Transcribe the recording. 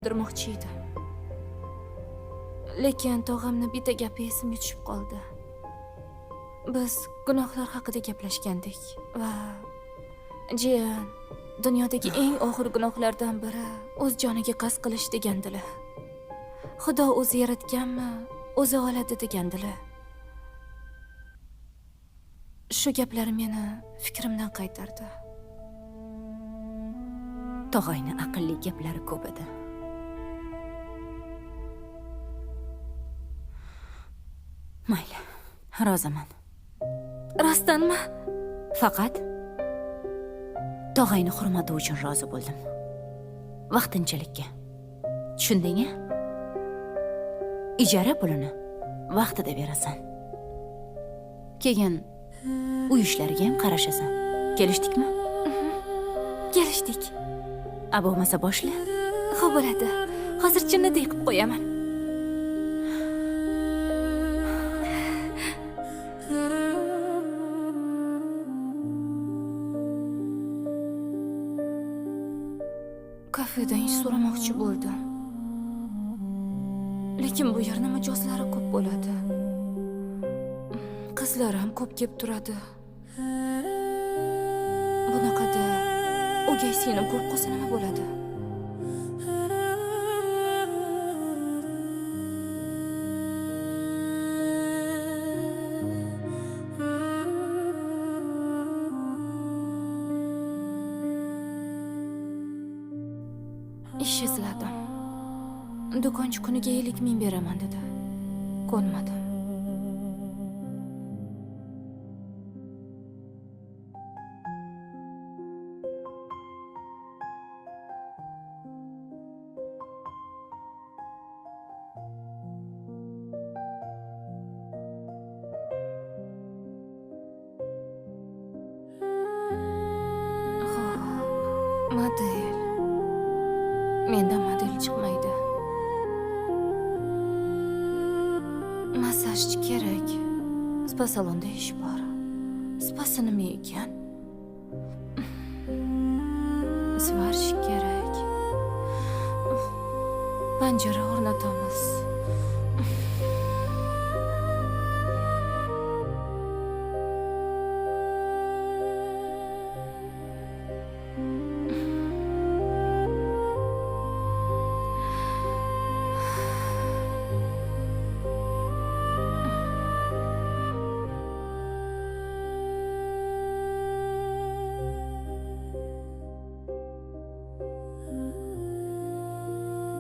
O'ldirmoqchi edim. Lekin tog'amni bitta gapi esimga tushib qoldi. Biz gunohlar haqida gaplashgandik va jiyan, dunyodagi eng og'ir gunohlardan biri o'z joniga qasd qilish degandilar. Xudo o'zi yaratganmi, o'zi oladi degandilar. Shu gaplar meni fikrimdan qaytardi. Tog'ayni aqlli gaplari ko'p edi. Mayli, roziman. Rostdanmi? Faqat tog'ayni hurmati uchun rozi bo'ldim. Vaqtinchalikka. Tushunding-a? Ijara pulini vaqtida berasan. Keyin uy ishlariga ham qarashasan. Kelishdikmi? Kelishdik. A bo'lmasa boshla. Xo'p bo'ladi. Hozir chinniday qilib qo'yaman. Kafedan ish so'ramoqchi bo'ldim. Lekin bu yerni mijozlari ko'p bo'ladi. Qizlar ham ko'p kelib turadi. Bunaqada o'gay singlim ko'rib qolsa nima bo'ladi? Ish izladim. Do'konchi kuniga 50 ming beraman dedi. Ko'nmadim. Xo'p, model. Mendan model chiqmaydi. Massajchi kerak. Spa salonda ish bor. Spasi nima ekan? Svarщик kerak. Panjara o'rnatamiz.